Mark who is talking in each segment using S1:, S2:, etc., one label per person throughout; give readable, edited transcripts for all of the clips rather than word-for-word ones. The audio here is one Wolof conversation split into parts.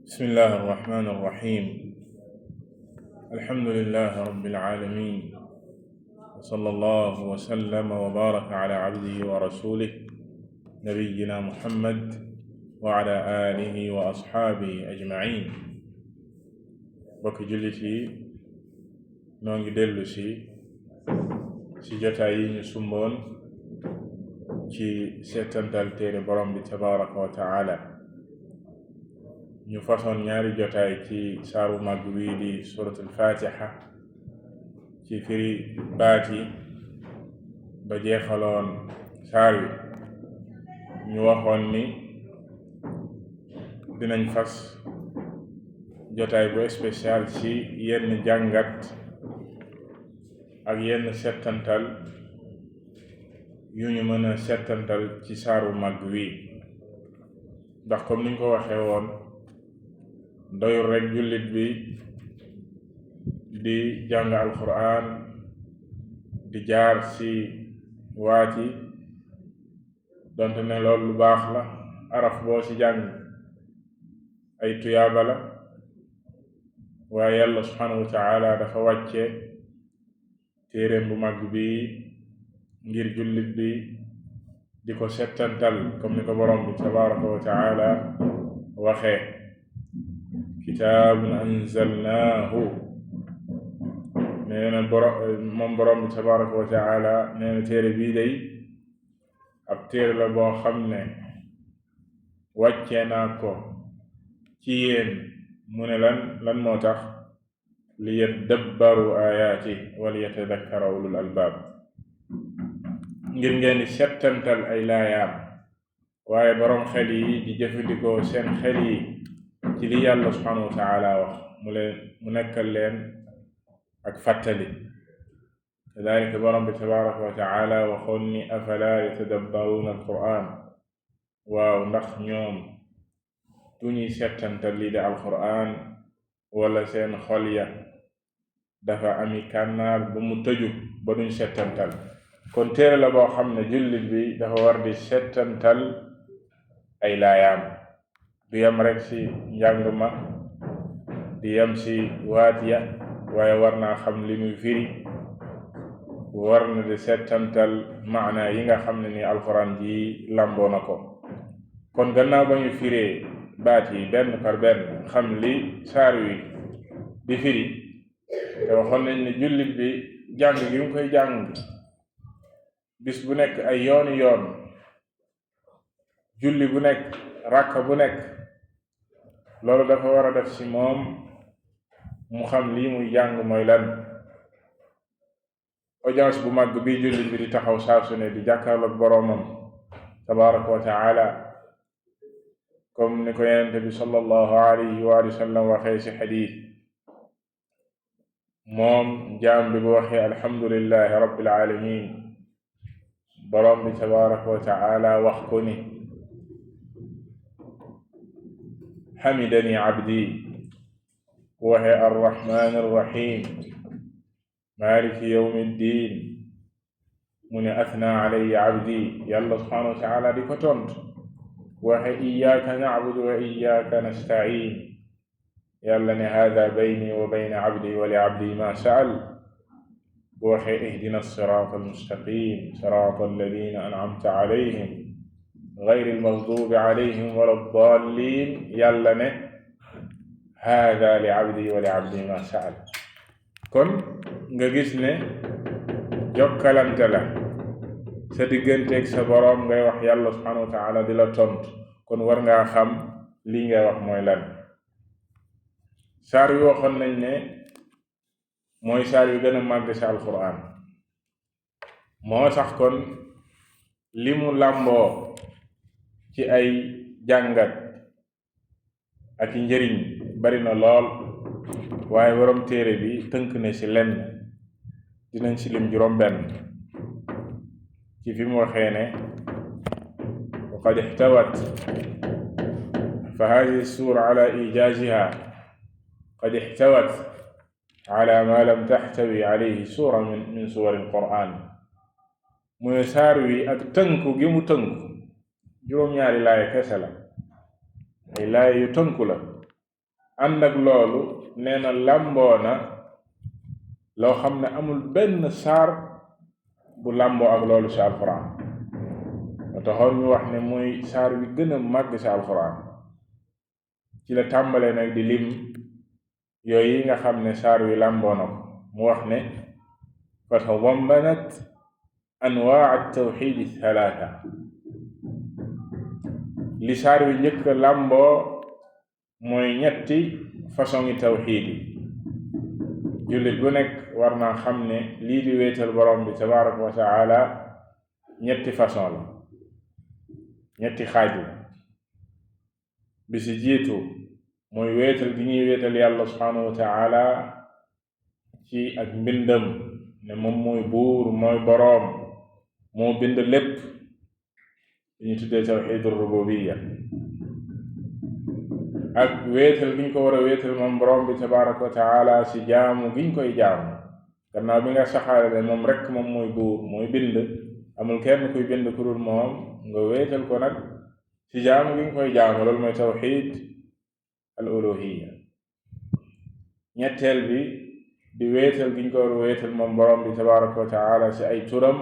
S1: بسم الله الرحمن الرحيم. الحمد لله رب العالمين، وصلى الله وسلم وبارك على عبده ورسوله نبينا محمد وعلى آله وأصحابه أجمعين. bokki jullit yi noo ngi dellu si jotaay yi ñu sumboon ci seetantal téere borom bi tabaraka wa taala. ñu façon ñaari jotaay ci saaru màgg wii di suratul fatiha ci firi baat yi ba jeexaloon saar wi. ñu waxoon ni dinañ fas jotaay bu spécial ci yenn jàngat ak yenn settantal yu ñu mën a settantal ci saaru màgg wi, ndax comme niñ ko waxee woon, doyul rek jullit bi di jàng alquran di jaar ci waati donte ne loolu lu baax la. araf boo ci jàng ay tuyaaba la, waaye yàlla subhanahu wa taala dafa wàcce téeréem bu mag bi ngir jullit bi di ko settantal comme ni ko borom bi tabaraka wa taala waxee: kitaabun anzalnaahu. nee na moom borom bi tabaraka wa taala nee na téere bii day ab téere la boo xam ne wàccee naa ko ci yéen. mu ne lan moo tax? li yaddabbaru ayaati wa li yatadakkara ulul albaab, ngir ngeen di settantal ay laayaam, waaye borom xel yi di jëfandikoo seen xel yi ci li yàlla subhanahu wa taala wax mu nekkal leen ak fàttali. kadalika borom bi tabaraka wa taala waxoon ni afala yatadabbaruuna alquran. waaw, ndax ñoom duñuy settantal lii de alquran, wala seen xol ya dafa ami kànnaar ba mu tëju ba duñ settantal. kon téere la boo xam ne jullit bi dafa war di settantal ay laayaam, du yem rek ci njàng ma, di yem ci waat ya, waaye war naa xam li muy firi, war na di settantal maana yi nga xam ne ni alquran ji lamboo na ko. kon gannaaw ba ñu firee baat yi benn par benn, xam li saar wi di firi, te waxoon nañ ne jullit bi jàng gi mu koy jàng bis bu nekk ay yooni yoon, julli bu nekk, ràkka bu nekk, loolu dafa war a def ci moom mu xam lii muy jàng mooy lan. audience bu mag bi jullit bi di taxaw saa su ne di jàkkaarloog boroomam tabaraka wa taala, comme ni ko yonent bi sallallahu alayhi wa sallam waxee ci xadiis. moom jaam bi bu waxee alhamdulillahi rabbil alamin, boroom bi tabaraka wa taala wax ko ni hamidani abdi. bu waxee arrahman arrahim maliki yawmi ddin, mu ne athna alayya abdi. yàlla subhanahu wa taala di ko tontu. waxe iyyaka na'budu wa iyyaka nasta'in. yàlla ne hada bayni wa bayna abdi wa li abdi ma sa'al. bu waxe ihdina sirata almustaqim sirata alladina an'amta alayhim ghayri almaghdubi alayhim wala ddallin. yàlla ne hada li abdi wa li abdi ma sa'al. kon nga gis ne jokkalante la sa digganteeg sa boroom, ngay wax yàlla subhanahu wa taala di la tontu. kon war ngaa xam lii ngay wax mooy lan. saar yu waxoon nañ ne mooy saar yu gën a màgg ci alquran, moo sax kon li mu làmboo ci ay jàngat ak i njëriñ bari na lool, waaye borom téere bi tënk na ci lenn. dinañ ci lim juróom-benn ci fi mu waxee ne wa qad ihtawat fa hadihi sura ala ijaziha qad ihtawat ala ma lam taxtawi alayhi sura min suwar alquran. mu ne saar wi ak tënku gi mu tënku juróom-ñaari laaya kese la, ay laaya yu tënku la, ànd ak loolu nee na làmboo na loo xam ne amul benn saar bu làmboo ak loolu ci alxuraan moo taxoon ñu wax ne mooy saar wi gën a màgg ci alxuraan ci la tàmbalee nag di lim yooyu yi nga xam ne saar wi làmboo na ko mu wax ne fa tadammanat anwaa at-tawxiid ath-thalaatha li saar wi njëkk làmboo mooy ñetti façon yi tawxiid yi jullit bu nekk war naa xam ne lii di wéetal borom bi tabaraka wa taala ñetti façon la ñetti xaaj la bi si jiitu mooy wéetal gi ñuy wéetal yàlla subhanahu wa taala ci ak mbindam ne moom mooy buur mooy boroom moo bind lépp li ñu tuddee tawxiidu rububiyya ak wéetal gi ñu ko war a wéetal moom borom bi tabaraka wa taala ci jaamu gi ñu koy jaamu gannaaw bi nga saxaale ne moom rekk moom mooy buur mooy bind amul kenn kuy bind ku dul moom nga wéetal ko nag ci jaamu gi ñu koy jaamu loolu mooy tawxiid al uluhiyya ñetteel bi di wéetal gi ñu ko war a wéetal moom borom bi tabaraka wa taala ci ay turam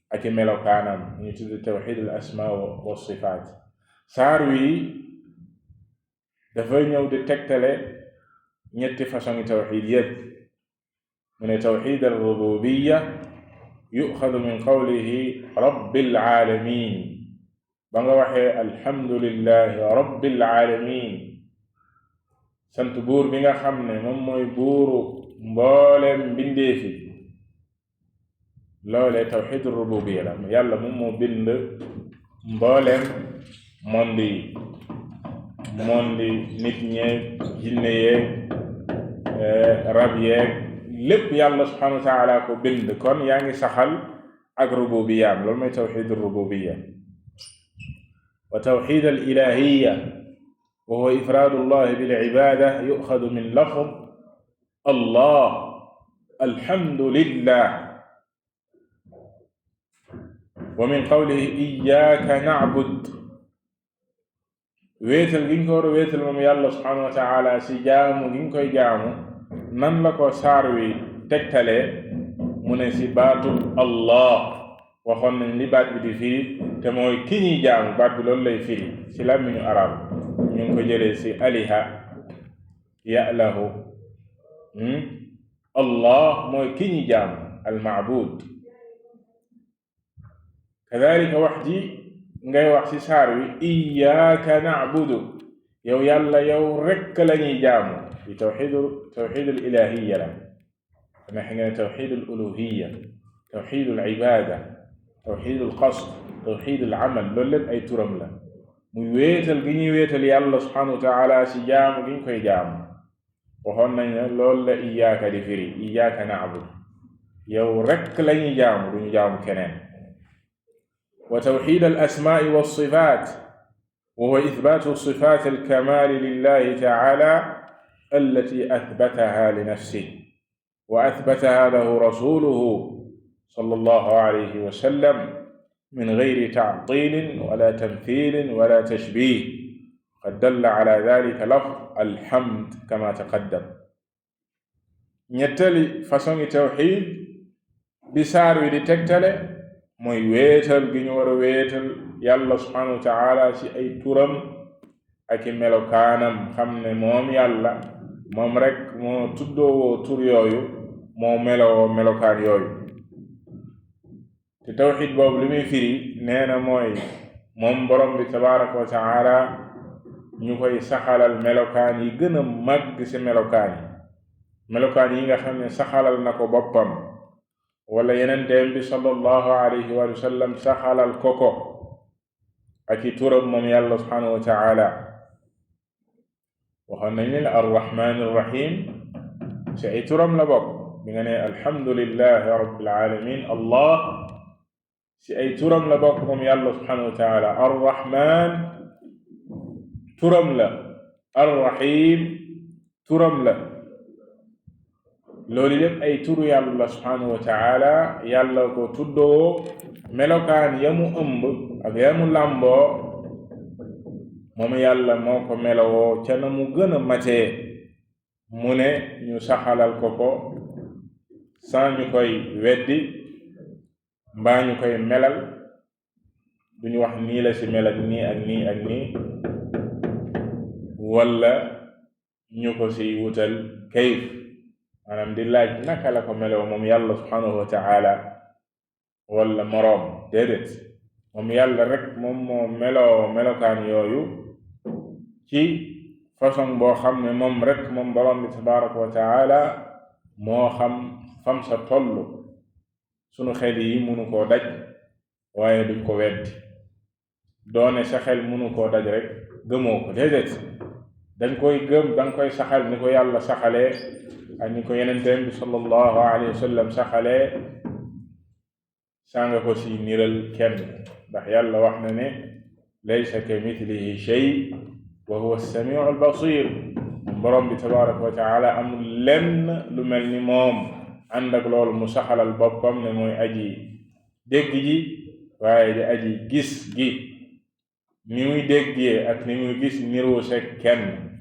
S1: ak i melokaanam ñu tudd tawxiid al asmaa wa sifaat saar wi dafay ñëw di tegtale ñetti façon yi tawxiid yépp mu ne tawxiid al rububiyya yuxadu min qawlihi rabbil aalamiin ba nga waxee alhamdulillahi rabbil aalamiin sant buur bi nga xam ne moom mooy buuru mbooleem mbindeefi loolee tawxiid al rububiyya la yàlla moom moo bind mbooleem monde yi nit ñeeg jinne yeeg rab yeeg lépp yàlla subhanahu wa taala ko bind kon yaa ngi saxal ak rububiyaam loolu mooy tawxiid rububiya wa tawxiid al ilahiya wa huwa ifraadu allahi bil ibaada yuxadu min lafd allah alhamdulillah wa min qawlihi iyyaka na'bud wéetal gi ñu ko war a wéetal moom yàlla subhanahu wa taala si jaamu gi ñu koy jaamu nan la ko saar wi tegtalee mu ne si baatu allah waxoon nañ li baat bi di firi te mooy ki ñuy jaamu baat bi loolu lay firi si làmmiñu arab ñu ngi ko jëlee si aliha ya'lahu allah mooy ki ñuy jaamu almaabud kadalika wax ji ngay wax ci saar wi iyyaka na'budu yow yàlla yow rekk lañuy jaamu di tawxiid al ilahiyya la dana xe nga ne tawxiid al uluhiyya tawxiid al ibaada tawxiid al qasd tawxiid al amal loolu lépp ay turam la muy wéetal gi ñuy wéetal yàlla subhanahu wa taala ci jaamu gi ñu koy jaamu waxoon nañ ne loolu la iyyaka di firi iyyaka na'budu yow rekk lañuy jaamu duñu jaamu keneen wa tawxiid al asmaa'i wa sifaat wa huwa ithbaatu sifaat al kamaali lillahi ta'ala allati athbataha li nafsihi wa athbataha lahu rasuluhu sallallahu alayhi wa sallam min ghayri ta'tiilin wala tamthiilin wala tashbiih qad dalla ala dhalika lafz alhamd kama taqaddam ñettali façon yi tawxiid bi saar wi di tegtale mooy wéetal gi ñu war a wéetal yàlla subhanahu wa taala ci ay turam ak i melokaanam xam ne moom yàlla moom rek moo tuddoowoo tur yooyu moo melowoo melokaan yooyu te tawxiid boobu li muy firi nee na mooy moom borom bi tabaraka wa taala ñu koy saxalal melokaan yi gën a màgg ci melokaan yi nga xam ne saxalal na ko boppam wala yenenteem bi sallallahu alayhi wa sallam saxalal koko ak i turam moom yàlla subhanahu wa taala waxoon nañ leen arrahman arrahim ci ay turam la bokk bi nga ne alhamdulillahi rabbil alamin allah ci ay turam la bokk moom yàlla subhanahu wa taala arrahman turam la arrahim turam la loolu lépp ay turu yàlla subhanahu wa taala yàlla ko tuddoo melokaan yamu ëmb ak yamu làmboo moom yàlla moo ko melowoo ca na mu gën a matee mu ne ñu saxalal ko ko sans ñu koy weddi mbaa ñu koy melal duñu wax nii la ci mel ak nii ak nii ak nii walla ñu ko ci wutal kayf maanaam di laaj naka la ko melow moom yàlla subhanahu wa ta'ala walla moroom déedéet moom yàlla rek moom moo meloo melokaan yooyu ci façon boo xam ne moom rek moom borom bi tabaraka wa ta'ala moo xam fam sa toll sunu xel yi munu koo daj waaye duñ ko weddi doone sa xel munu koo daj rek gëmoo ko déedéet dañ koy gëm danga koy saxal ni ko yàlla saxalee ak ni ko yenenteen bi sallallahu alayhi wa sallam saxalee saa nga ko si niral kenn ndax yàlla wax na ne laysa ka mithlihi shay wa huwa as-sami'u al-basir borom bi tabaraka wa taala amul lenn lu mel ni moom ànd ak loolu mu saxalal boppam ne mooy aji dégg ji waaye di aji gis gi ni muy déggee ak ni muy gis niroo seeg kenn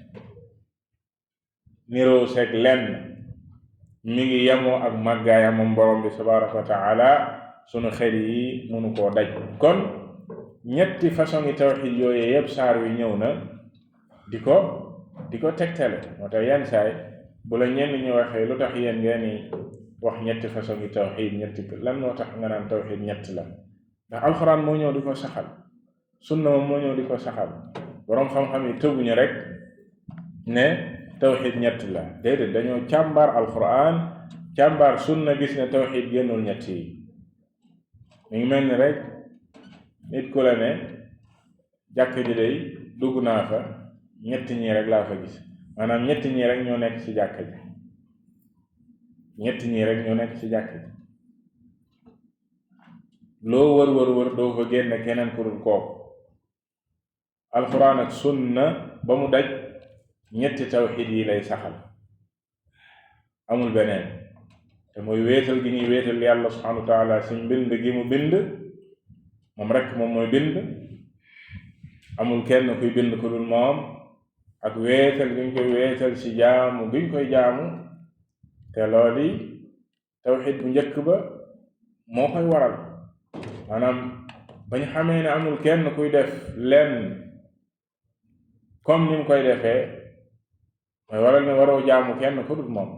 S1: niroo seeg lenn mi ngi yemoo ak màggaayam moom borom bi tabaraka wa taala sunu xel yi munu koo daj kon ñetti façon yi tawxid yooyu yépp saar wi ñëw na di ko tegtale moo tax yenn saay bu la ñenn ñu waxee lu tax yéen ngeen wax ñetti façon yi tawxid ñetti lan moo tax nga naan tawxid ñett la ndax alxuraan moo ñëw di ko saxal sunna moom moo ñëw di ko saxal boroom xam-xam yi tëbuñu rek ne tawxid ñett la déedéet dañoo càmbar alxuraan càmbar sunna gis ne tawxid génnul ñett yi mi ngi mel ni rek nit ku la ne jàkk ji day dugg naa fa ñetti ñii rek laa fa gis maanaam ñetti ñii rek ñoo nekk ci jàkk ji ñetti ñii rek ñoo nekk ci jàkk ji loo wër doo fa génn keneen ku dul kooku alxuraan ak sunna ba mu daj ñetti tawxid yi lay saxal amul beneen te mooy wéetal gi ñuy wéetal yàlla subhanahu wa taala ci mbind gi mu bind moom rek moom mooy bind amul kenn kuy bind ku dul moom ak wéetal gi ñu koy wéetal ci jaamu gi ñu koy jaamu te loolu tawxid bu njëkk ba moo koy waral maanaam bañ xamee ne amul kenn kuy def lenn comme ni mu koy defee mooy waral ne waroo jaamu kenn ku dul moom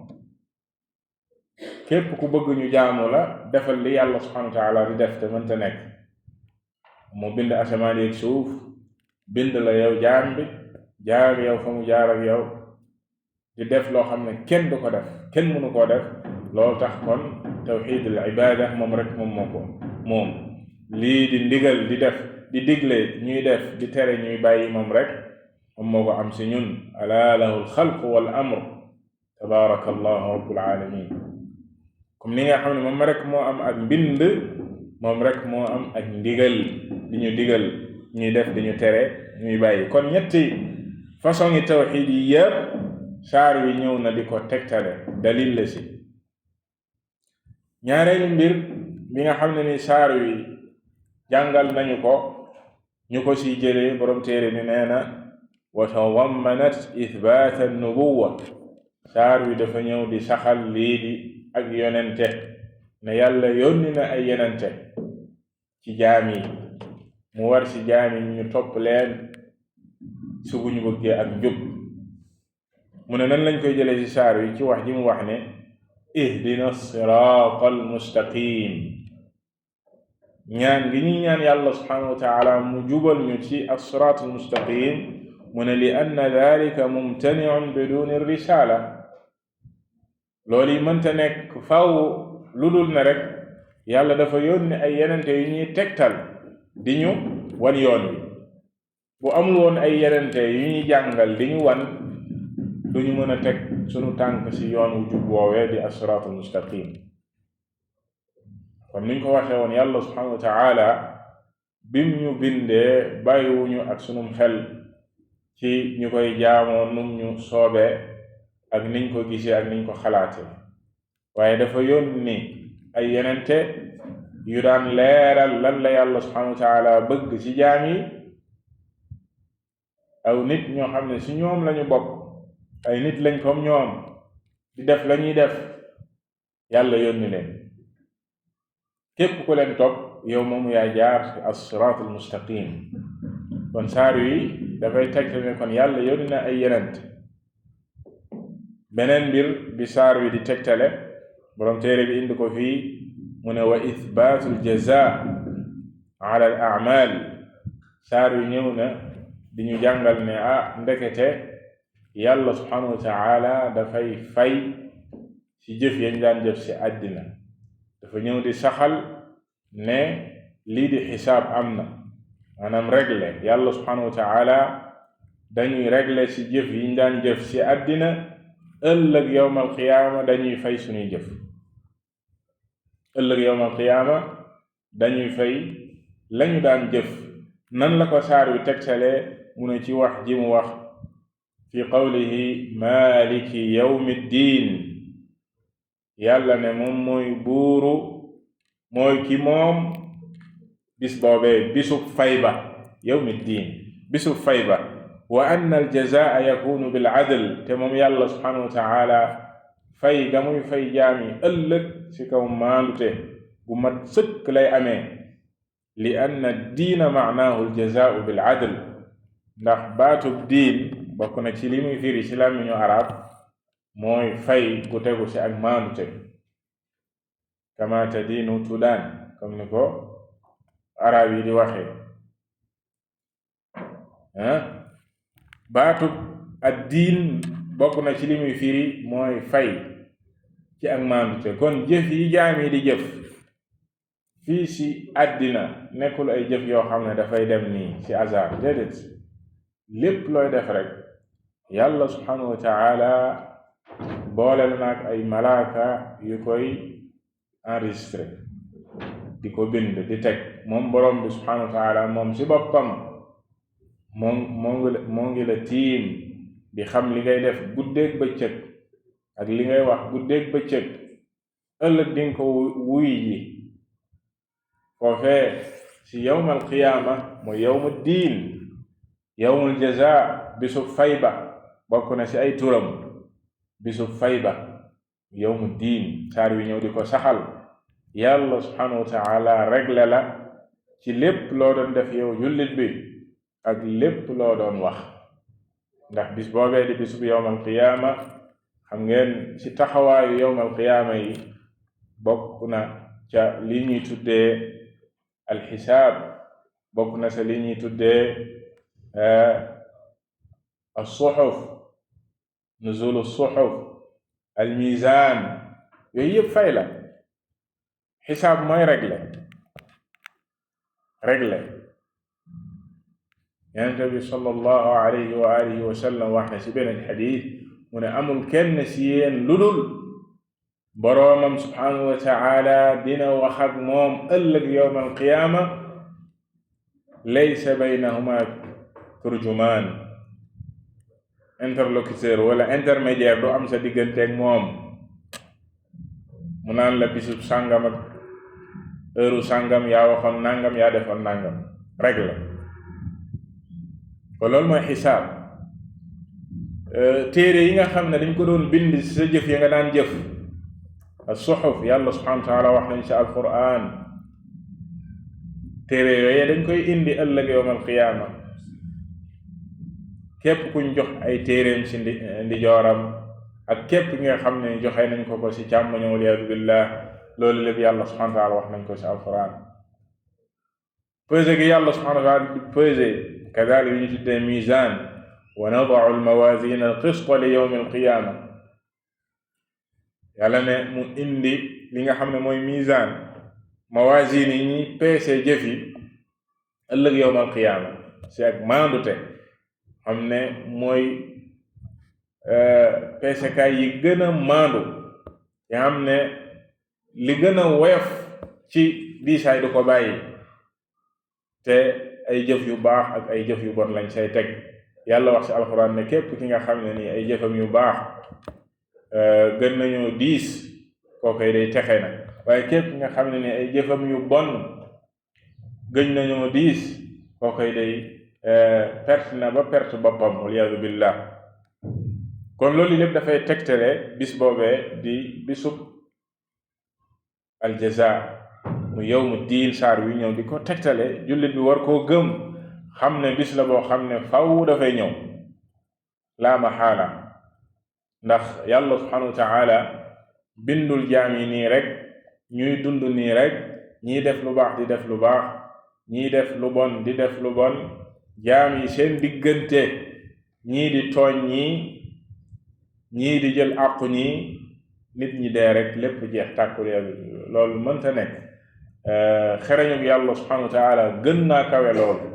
S1: képp ku bëgg ñu jaamu la defal li yàlla subhanahu wa taala di def te mënta nekk mu bind asamaan ak suuf bind la yow jaam bi jaar yow fa mu jaar ak yow di def loo xam ne kenn du ko def kenn mënu koo def loolu tax kon tawxid al ibada moom rek moom moo ko moom lii di ndigal di def di digle ñuy def di tere ñuy bàyyi moom rek moom moo ko am si ñun ala lahu alxalqu wal amr tabaraka allahu rabbul alamin comme ni nga xam ne moom rek moo am ak mbind moom rek moo am ak ndigal di ñu digal ñuy def di ñu tere ñuy bàyyi kon ñetti façon yi tawxid yi yépp saar wi ñëw na di ko tegtale dalil la si ñaareelu mbir bi nga xam ne ni saar wi jàngal nañu ko ñu ko si jëlee borom téere ni nee na wa tadammanat ithbaat an-nubuwwa saar wi dafa ñëw di saxal lii di ak yonente ne yàlla yónni na ay yonente ci jaam yi mu war ci jaam yi ñu topp leen su bu ñu bëggee ak njub mu ne nan lañ koy jëlee ci saar wi ci wax ji mu wax ne ihdina siraata almustaqim ñaan gi ñuy ñaan yàlla subhanahu wa taala mu jubal ñu ci as-siraat almustaqim mu ne li anna dalika mumtaniun biduni risala loolu yi mënta nekk faw lu dul ne rek yàlla dafa yónni ay yenente yu ñuy tegtal di ñu wan yoon wi bu amul woon ay yenente yu ñuy jàngal di ñu wan duñu mën a teg sunu tànk ci yoon wu jub woowee di as-siraatul mustaqim kon niñ ko waxee woon yàlla subhanahu wa taala bim ñu bindee bàyyiwuñu ak sunum xel ci ñu koy jaamoo num ñu soobee ak niñ ko gisee ak niñ ko xalaatee waaye dafa yónni ay yenente yu daan leeral lan la yàlla subhanahu wa taala bëgg ci jaam yi aw nit ñoo xam ne ci ñoom lañu bokk, ay nit lañ comme ñoom di def lañuy def, yàlla yónni leen. képp ku leen topp yow moomu yaa jaar ci as-siraat al-mustaqim. kon saar yi dafay tegtal ne kon yàlla yónni na ay yenent. beneen mbir bi saar wi di tegtale, boroom téere bi indi ko fii mu ne wa ithbaatu al-jazaa ala al-a'maal. saar wi ñëw na di ñu jàngal ne ndekete yàlla subhanahu wa ta'ala dafay fay ci jëf yañ daan jëf ci àddina. dafa ñëw di saxal ne lii di xisaab am na, maanaam régler. yàlla subhanahu wa ta'ala dañuy régler ci jëf yiñ daan jëf ci àddina, ëllëg yawmal qiyaama dañuy fay suñuy jëf. ëllëg yawmal qiyaama dañuy fay lañu daan jëf. nan la ko saar wi tegtalee mu ne ci wax ji mu wax fi qawlihi maliki yawmi ddiin. yàlla ne moom mooy buuru, mooy ki moom bis boobee, bisub fay ba, yawmi ddiin, bisub fay ba. wa anna aljazaa yakunu bil adl, te moom yàlla subhanahu wa ta'ala fay ga muy fay jaami ëllëg ci kaw maandute bu mat sëkk lay amee. li anna diina maanaahu aljazaau bil adl, ndax baatub diin bokk na ci li muy firi ci làmmiñu arab mooy fay gu tegu ci ak maandute. kama tadiinu tudaan, comme ni ko arab yi di waxee. baatub ad diin bokk na ci li muy firi mooy fay ci ak maandute. kon jëf yi jaam yi di jëf fii ci àddina nekkul ay jëf yoo xam ne dafay dem nii ci hasard, déedéet. lépp looy def rek yàlla subhanahu wa ta'ala booleel naag ay malaaka yu koy enregistré, di ko bind, di teg. moom borom bi subhanahu wa ta'ala moom ci boppam moo ngi la tiim di xam li ngay def guddeeg bëccëg ak li ngay wax guddeeg bëccëg. ëllëg dinga ko wuy ji foofee ci yawmal qiyaama, mooy yawmu diin, yawmul jazaa, bisub fay ba. bokk na ci ay turam bisub fay ba, yawmu diin. saar wi ñëw di ko saxal. yàlla subhanahu wa ta'ala réglé la ci lépp loo doon def yow jullit bi ak lépp loo doon wax. ndax bis boobee di bisub yawmal qiyaama, xam ngeen ci taxawaayu yawmal qiyaama yi bokk na ca li ñuy tuddee alxisaab, bokk na sa li ñuy tuddee as-suhuf, nuzul as-suhuf, al-mizaan. yooyu yëpp fay la. xisaab mooy régler. Yonent bi sallallahu alayhi wa alihi wa sallam wax na ci beneen xadiis mu ne amul kenn ci yéen lu dul boroomam subhanahu wa ta'ala dina wax ak moom ëllëg yawmal qiyaama laysa baynahuma turjumaan, interlocuteur wala intermédiaire du am sa digganteeg moom. mu naan la bisub sàngam ak heure sàngam yaa waxoon nangam, yaa defoon nangam, rek la. ko loolu mooy xisaab. téere yi nga xam ne dañ ko doon bind ci sa jëf ya nga daan jëf, as-suhuf, yàlla subhanahu wa ta'ala wax nañ ci alquran. téere yooyu dañ koy indi ëllëg yawmal qiyaama. képp kuñ jox ay téereem ci ndijooram ak képp nga xam ne joxe nañ ko ci càmmoñam, waliyaadu billah, loolu lépp yàlla subhanahu wa ta'ala wax nañ ko ci alquran. pesé gi yàlla subhanahu wa ta'ala di pesé, kadalik ñu tuddee mizaan, wa nada'u al-mawaazina al-qista li yawmi al-qiyaama. yàlla ne mu indi li nga xam ne mooy mizaan, mawaazin yi ñuy peese jëf yi ëllëg yawmal qiyaama ci ak maandute, xam ne mooy peesekaay yi gën a maandu, nga xam ne li gën a woyof ci diisaay du ko bàyyi, te ay jëf yu baax ak ay jëf yu bon lañ say teg. yàlla wax ci alxuraan ne képp ki nga xam ne ni ay jëfam yu baax gën nañoo diis, kookoy day texe na. waaye képp ki nga xam ne ni ay jëfam yu bon gën nañoo diis, kookoy day perte na ba perte boppam waliyadu billah. kon loolu lépp dafay tegtale bis boobee di bisub aljaza mu yawmu diin. saar wi ñëw di ko tegtale, jullit bi war koo gëm, xam ne bis la boo xam ne faw dafay ñëw laa maxaala. ndax yàlla subhanahu wa taala bindul jaam yi nii rek ñuy dund nii rek, ñii def lu baax di def lu baax, ñii def lu bon di def lu bon. jaam yi seen diggante ñii di tooñ ñii di jël àqu ñii, nit ñi dee rek lépp jeex tàkkul. loolu mënta nekk. xereñu yàlla subhanahu wa taala gën naa kawe loolu.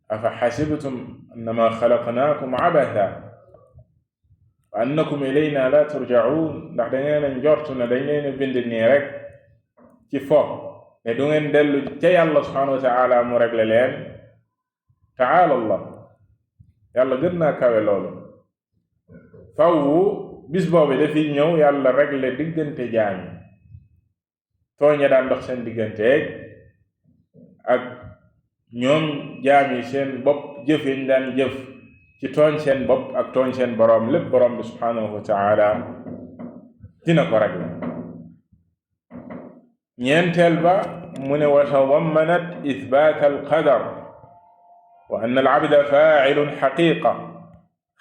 S1: afa xasibtum annama xalaqnaakum abatha wa annakum ilayna la turjaun. ndax da ngeen a njortu ne dañ leen a bind nii rek ci fo, ne du ngeen dellu ca yàlla subhanahu wa taala mu regle leen. taala allah, yàlla gën naa kawe loolu. fawwu bis boobu dafiy ñëw yàlla regle diggante jaam yi, tooñe daan dox seen digganteeg ak ñoom jaam yi seen bopp, jëf yi ñu daan jëf ci tooñ seen bopp ak tooñ seen boroom, lépp boroom bi subhanahu wa taala dina ko regle. ñeenteel ba mu ne wa tadammanat ithbaat alqadar wa anna alabda faacilun xaqiqa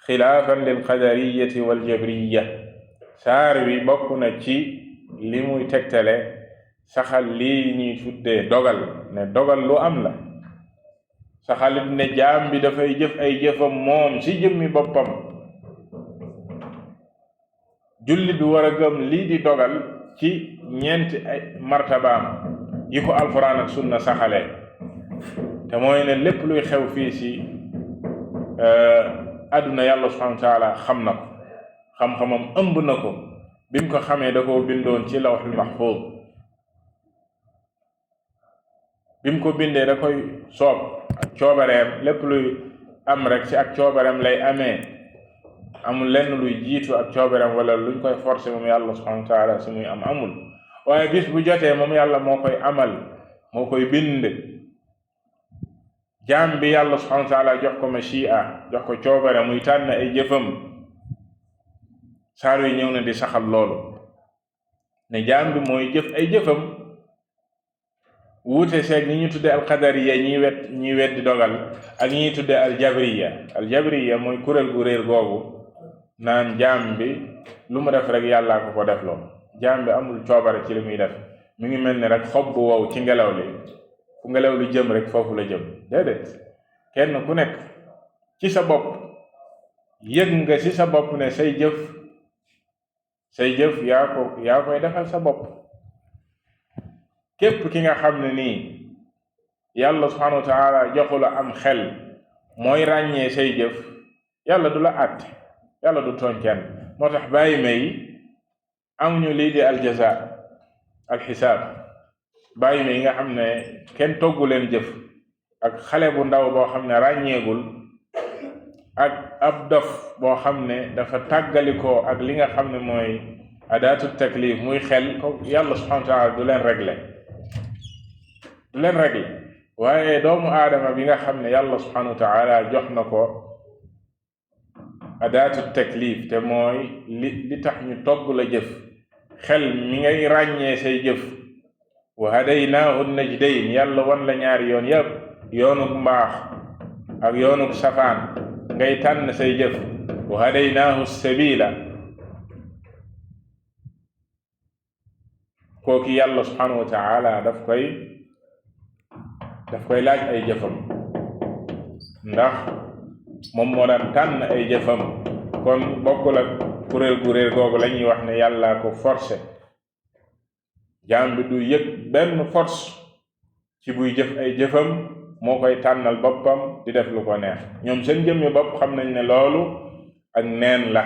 S1: xilaafan lilqadariyati waljabriya. saar wi bokk na ci li muy tegtale saxal lii ñuy tuddee dogal, ne dogal lu am la. saxalit ne jaam bi dafay jëf ay jëfam moom ci jëmmi boppam. jullit bi war a gëm lii di dogal ci ñeenti ay martabaam yi ko alquran ak sunna saxalee, te mooy ne lépp luy xew fii ci àdduna yàlla subhanahu wa taala xam na ko, xam-xamam ëmb na ko. bi mu ko xamee da koo bindoon ci lawxul mahfuz. bi mu ko bindee da koy soob ak coobareem. lépp luy am rek ci ak coobareem lay amee, amul lenn luy jiitu ak coobareem wala luñ koy forcer moom yàlla subhanahu wa taala si muy am, amul. waaye bis bu jotee moom yàlla moo koy amal, moo koy bind. jaam bi yàlla subhanahu wa taala jox ko machia, jox ko coobare, muy tànn ay jëfam. saar yi ñëw na di saxal loolu, ne jaam bi mooy jëf ay jëfam. wuute seeg ñi ñu tudde alqadariya, ñi weddi dogal, ak ñi tudde aljabriya mooy kuréel gu réer googu, naan jaam bi lu mu def rek yàllaa ko def loo. jaam bi amul coobare ci li muy def. mi ngi mel ni rek xob bu wow ci ngelaw li, fu ngelaw li jëm rek foofu la jëm. déedéet, kenn ku nekk ci sa bopp yëg nga ci sa bopp ne say jëf yaa koy defal sa bopp. képp ki nga xam ne nii yàlla subhanahu wa taala joxu la am xel mooy ràññee say jëf, yàlla du la àtte, yàlla du tooñ kenn. moo tax bàyyi may amuñu lii di aljaza, alxisaab. bàyyi may nga xam ne kenn toggu leen jëf, ak xale bu ndaw boo xam ne ràññeegul, ak ab dof boo xam ne dafa tàggalikoo ak li nga xam ne mooy adaatu taklif, muy xel ko. yàlla subhanahu wa taala du leen régler. waaye doomu aadama bi nga xam ne yàlla subhanahu wa taala jox na ko adaatu taklif, te mooy li tax ñu togg la jëf, xel mi ngay ràññee say jëf. wa hadaynaahu najdayn, yàlla wan la ñaari yoon yépp, yoonuk mbaax ak yoonuk safaan, ngay tànn say jëf. wa hadaynaahu sabila, kooki yàlla subhanahu wa taala daf koy laaj ay jëfam, ndax moom moo daan tànn ay jëfam. kon bokkul ak kuréel gu réer googu la ñuy wax ne yàllaa ko forcé. jaam bi du yëg benn force ci buy jëf ay jëfam, moo koy tànnal boppam di def lu ko neex. ñoom seen jëmmi bopp xam nañ ne loolu ak neen la,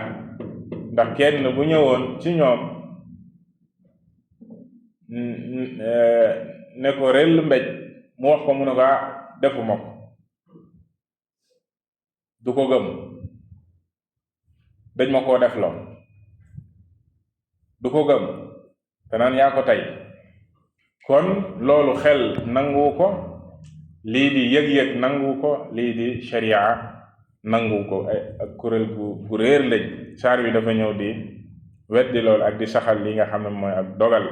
S1: ndax kenn bu ñëwoon ci ñoom ne ko rell mbéj, mu wax ko mu ne ko defuma ko, du ko gëm. dañ ma koo def loo, du ko gëm, te naan yaa ko tey. kon loolu xel nangu ko, lii di yëg-yëg nangu ko lii di sharia nangu ko ak kuréel gu réer lañ. saar wi dafa ñëw di weddi lool ak di saxal li nga xam ne mooy ak dogal.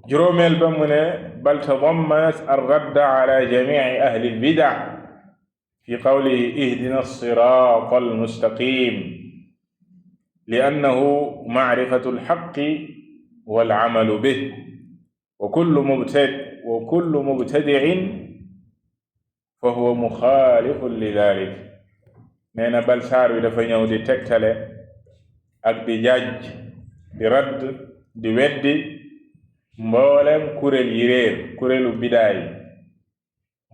S1: juróomeel ba mu ne bal tadammanat ar-radda ala jamici ahli al-bidac fi qawlihi ihdina as-sirata al-mustaqim liannahu macrifatu al-xaqi wal-camalu bih wa kullu mubtadicin fa huwa muxaalifun li dalik. nee na bal saar wi dafa ñëw di tegtale ak di jaaj di radd di weddi mboolem kuréel yi réer kuréelu bidaa yi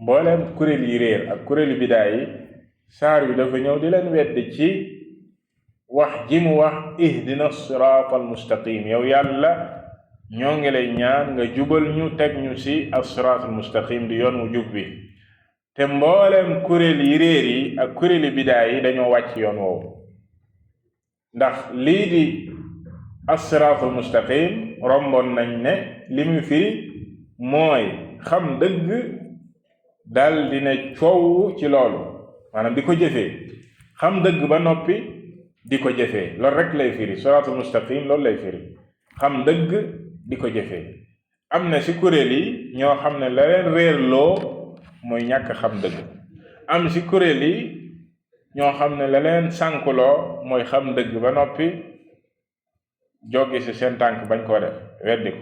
S1: mboolem kuréel yi réer ak kuréelu bidaa yi saar wi dafa ñëw di leen weddi ci wax ji mu wax ihdina siraata almustaqim yow yàlla ñoo ngi lay ñaan nga jubal ñu teg ñu ci as-siraat almustaqim di yoon wu jub bi. te mboolem kuréel yi réer yi ak kuréeli bidaa yi dañoo wàcc yoon woowu ndax lii di as-siraatul mustaqim romboon nañ ne li muy firi mooy xam dëgg dal dina coow ci loolu maanaam di ko jëfee xam dëgg ba noppi di ko jëfee loolu rek lay firi siraatul mustaqim loolu lay firi xam dëgg di ko jëfee. am na ci kuréel yi ñoo xam ne la leen réer loo mooy ñàkk xam dëgg am ci kuréel yi ñoo xam ne la leen sànkuloo mooy xam dëgg ba noppi joggi ci seen tànk bañ koo def weddi ko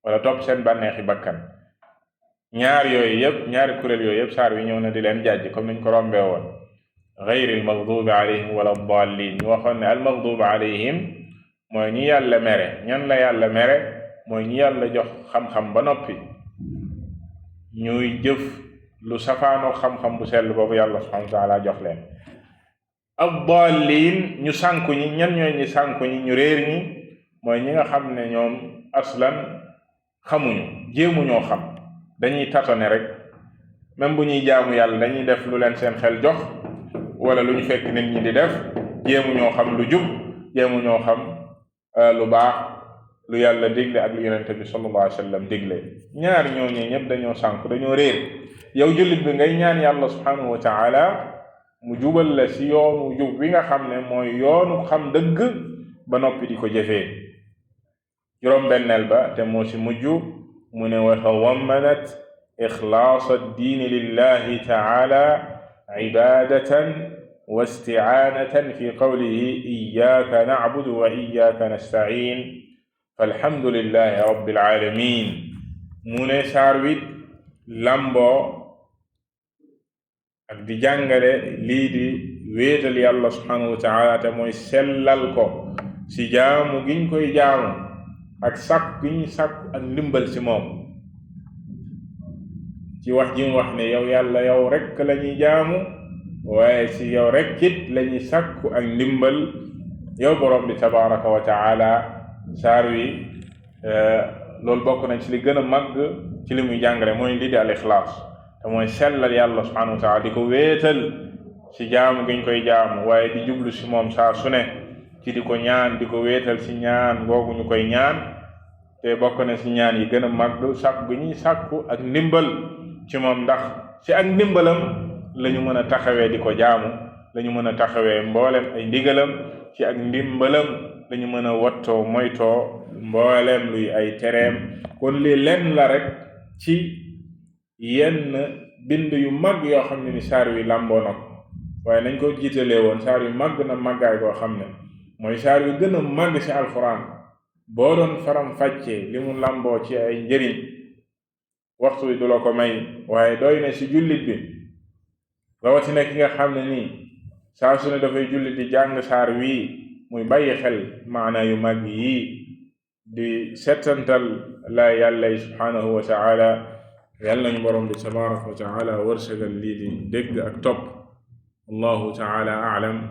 S1: wala topp seen bànneexi bakkan. ñaari kuréel yooyu yëpp saar wi ñëw na di leen jàjj comme niñ ko rombee woon gayril maghdubi alayhim wala dallin ñu waxoon ne al maghdubi alayhim mooy ñi yàlla mere. ñan la yàlla mere mooy ñi yàlla jox xam-xam ba noppi ñuy jëf lu safaanoo xam-xam bu sell boobu yàlla subhanahu wa taala jox leen. ad-daalliin ñu sànku ñi ñan ñooy ñi sànku ñi ñu réer ñi mooy ñi nga xam ne ñoom aslan xamuñu jéemuñoo xam dañuy tatone rek même bu ñuy jaamu yàlla dañuy def lu leen seen xel jox wala lu ñu fekk nit ñi di def jéemuñoo xam lu jub jéemuñoo xam lu baax lu yàlla digle ak lu yonente bi sallallahu alayhi wa sallam digle. ñaar ñooñu ñëpp dañoo sànku dañoo réer. yow jullit bi ngay ñaan yàlla subhanahu wa taala mu jubal la ci yoonu jub bi nga xam ne mooy yoonu xam dëgg ba noppi di ko jëfee. juróom-benneel ba te moo ci mujj mu ne wa tadammanat ixlaas addiini lillahi taala cibaadatan wa isticaanatan fi qawlihi iyyaka nacbudu wa iyyaka nastaciin falhamdulillahi rabbil aalamiin. mu ne saar wi lamboo ak di jàngale lii di wéetal yàlla subhanahu wa taala te mooy sellal ko ci jaamu giñ koy jaamu ak sàkk giñ sàkk ak ndimbal ci moom. ci wax ji mu wax ne yow yàlla yow rekk lañuy jaamu waaye ci yow rekk it lañuy sàkku ak ndimbal yow borom bi tabaraka wa taala. saar wi loolu bokk nañ ci li gën a màgg ci li muy jàngale mooy lii di al ixlaas te mooy sellal yàlla subhanahu wa taala di ko wéetal ci jaamu giñ koy jaamu waaye di jublu ci moom saa su ne ci di ko ñaan di ko wéetal ci ñaan googu ñu koy ñaan. te bokk na ci ñaan yi gën a màgg sàkku gi ñuy sàkku ak ndimbal ci moom ndax ci ak ndimbalam lañu mën a taxawee di ko jaamu lañu mën a taxawee mboolem ay ndigalam ci ak ndimbalam lañu mën a wattoo moytoo mboolem luy ay tereem. kon lii lenn la rek ci yenn bind yu mag yoo xam ne ni saar wi làmboo na ko waaye nañ ko jiitalee woon saar wi màgg na màggaay koo xam ne mooy saar wi gën a màgg ci alxuraan. boo doon faram fàccee li mu làmboo ci ay njëriñ waxtu wi du la ko may waaye doy na ci jullit bi rawatina ki nga xam ne nii saa su ne dafay jullit di jàng saar wii muy bàyyi xel maana yu mag yii di settantal la yàlla subhanahu wa taala. yàlla nañu borom bi tabaraka wa taala wërsëgal lii di dégg ak topp. allahu taala a'lam.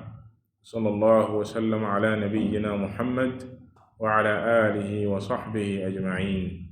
S1: sallallahu wa sallam ala nabiyyina muhammad wa ala alihi wa sahbihi ajma'in.